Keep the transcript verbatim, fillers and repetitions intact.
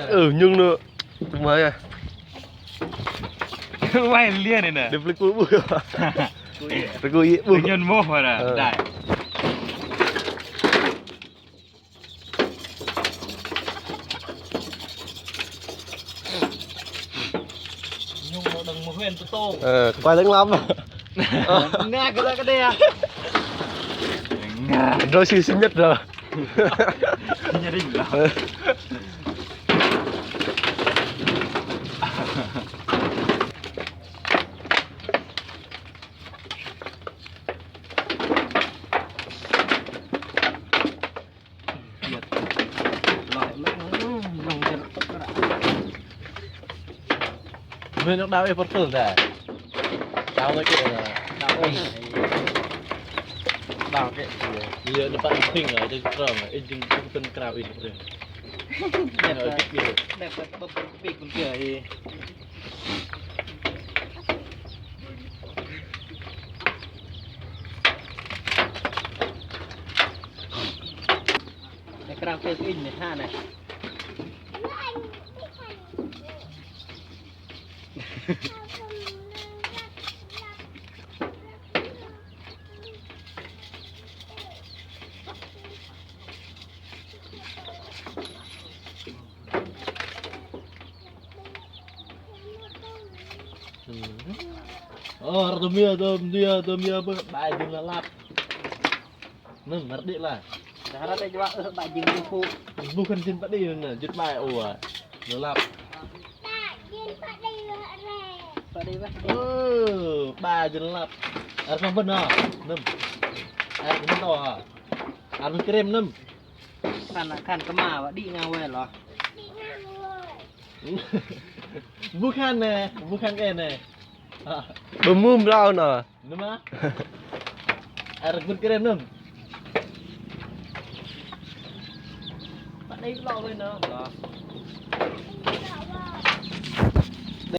Ừ, nhung nơ. Tơmai à. Wai lian nè. Đe pơlei ku bu. Pơlei ku i bu. Nhung mơh hơra. Dai. Nhung mơh đơ̆ng mơh hên tơ tô. Ờ, quay lăng lăm. Nga kơ đe kơ đe à. Nga. Rồi sư sư miết rồi. Nhà đình đó. Mơ̆n đao ih pơtơl dah. Đao lagi, đao ih. Đao kĕ. Iya, đe pă ping lah, đe trong, ih jing pơtơl krao ih. Đe pă, đe pă ping kơ ih. Đe krao kơ inh nè, ha nè. Ơ, rơmia, rơmia, rơmia, bơ, bai jing lăp. Nơ̆ng, năr đĭ lah. Dah ră tơ jua, ơ, bai jing lu phu. Bukan jing pă đĭ nơ̆ng, jut bai, ơ. Lăp. Pă đĭ bơ. Ơ, bai jing lăp. Ar kong bơ̆n nơ̆ng. Nơ̆ng. Ar kong bơ̆n to ha. Ar bơ̆n krem nơ̆ng. Khan, khan kơ ma wă đĭ ngang wei lo. Bukan nè, bukan kơ nè. Bơmum lao nơ. Nơ̆ng ma. Ar bơ̆n krem nơ̆ng. Pă đĭ lo wei nơ.